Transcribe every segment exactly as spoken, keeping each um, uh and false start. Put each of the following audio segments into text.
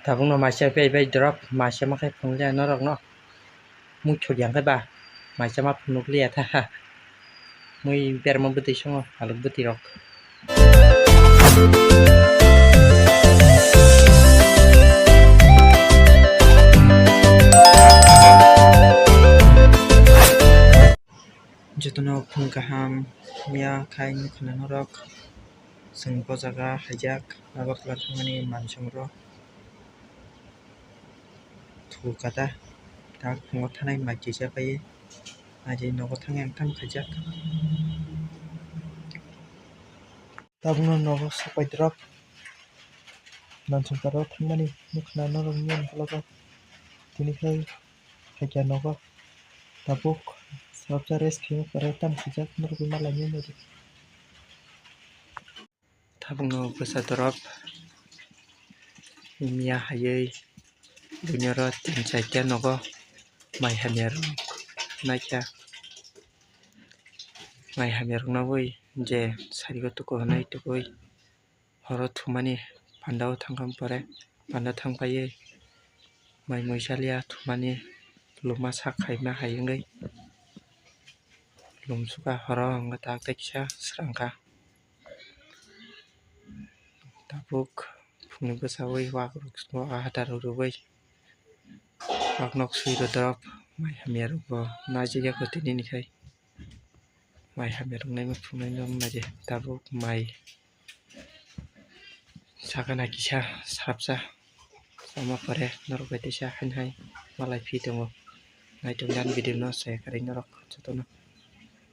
Tabukno maisa pai bai drop, maisa ma khe phunukliya norokno. Mui thok yang khe ba, maisa ma phunukliya ta. Mui berma bwtwi songo, aluk bwtwi rok. Jotono phung kaham ya khai nukha norok. Chwng bo jaga haijak, Agartala thangmani mansong rok. Thu kata, tak phungo thanai mai kisa pai, aji nogo thangya ang tam khaijak. Tabukno nogo sapai drop, mansong rok thangmani nukha norok ni ang kologo. Tini khai khaikya nogo. Tabuk salsa rest khaima pore tam khaijak norok ma lainai nadi. Tabukno bwsa drop miya haywi buini oro tin chaikya nogo mai hamya rok naikha. Mai hamya rok nogwi je sarigo tuku hwnwi tukui horo thumani panda o thangkha pore panda thangpaiwi mai muisalia thumani luma sak khaima hai wngwi lumsuka horo hwnwi tak tei kisa srangkha. Tabuk phungni bwsawi wak rok swngo, ah, hadar rok rwui wak nok swi rw drop mai hamya rok bo najigya kwtwi nini khai. Mai hamya rok naima phunuknai no naidi tabuk mai sakana kisa salsa sama pore norok bai teisa haino hai malai phi tongo. Naitok ani video no share kharai norok jotono.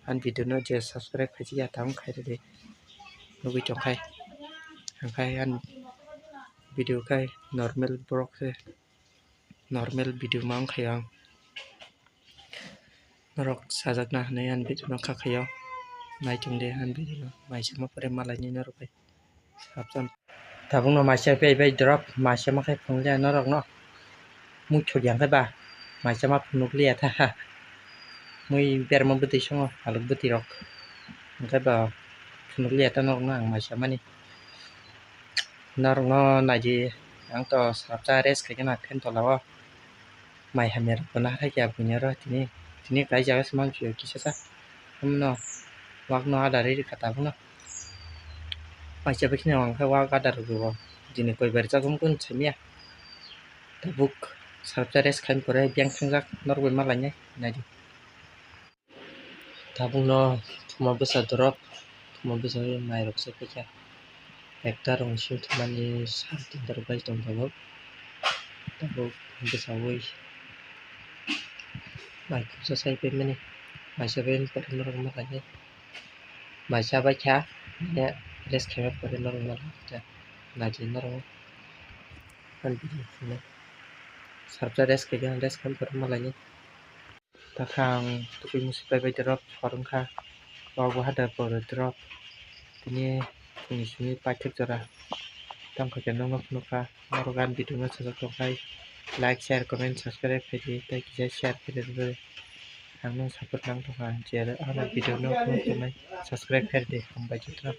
Ani video no je subscribe khaijak ya tamo khairidi nugui tongkhai. Hwnkhai ani video khai normal borok se normal video ma wngkhaio ang. Norok sajakna hinwi ani video no kha khaio. Naitok de ani video no maisa ma pore malainai norok bai. Tabukno maisa pai bai drop, maisa ma khe phunukliya norokno. Mui thok yang khe ba, maisa ma phunukliya ta. Mui berma bwtwi songo, aluk bwtwi rok. Hwnkhe ba phunukliya ta norokno ang maisa mani. Norokno naidi, ang to salsa rest khaikhe na phen tola o. Mai hamya rok bo naharkha buini oro tini, tini kaijak se mankhe kisa sa. Hwnno wak no adar ri rwkha tabukno. Maisa bwkheno hwnkhai wak adar rwgo. Dini koi bar jagum kun samiya. Tabuk salsa rest khaini pore biyang thangjak norok bai malainai naidi. Tabukno thuma bwsa drop, thuma bwsa bai mai rok se paikha. Ekta rong simi thumani sar tinta rok bai tong tabuk. Tabuk bwsawi mai khuksa sai paimani, maisa bai pore norok malainai. Maisa bai kha, mane rest khaima pore norok malainai. Naidi norok. Ani video khwnai. Salsa rest khaikhe ang rest khaima pore malainai. Takha ang tubui musi pai bai drop hor wngkha. Wak bo hadar pore drop. Tini phungni simi paithak jora. Tamo khe nokno phunukha. Norok ani video no sajak tongkhai. Like, share, comment, subscribe khaidi. Tei kisa share khaidi. Ang nung support nang tongkha. Je ano video no phunuk tongnai. Subscribe khaidi. Hambai jotono.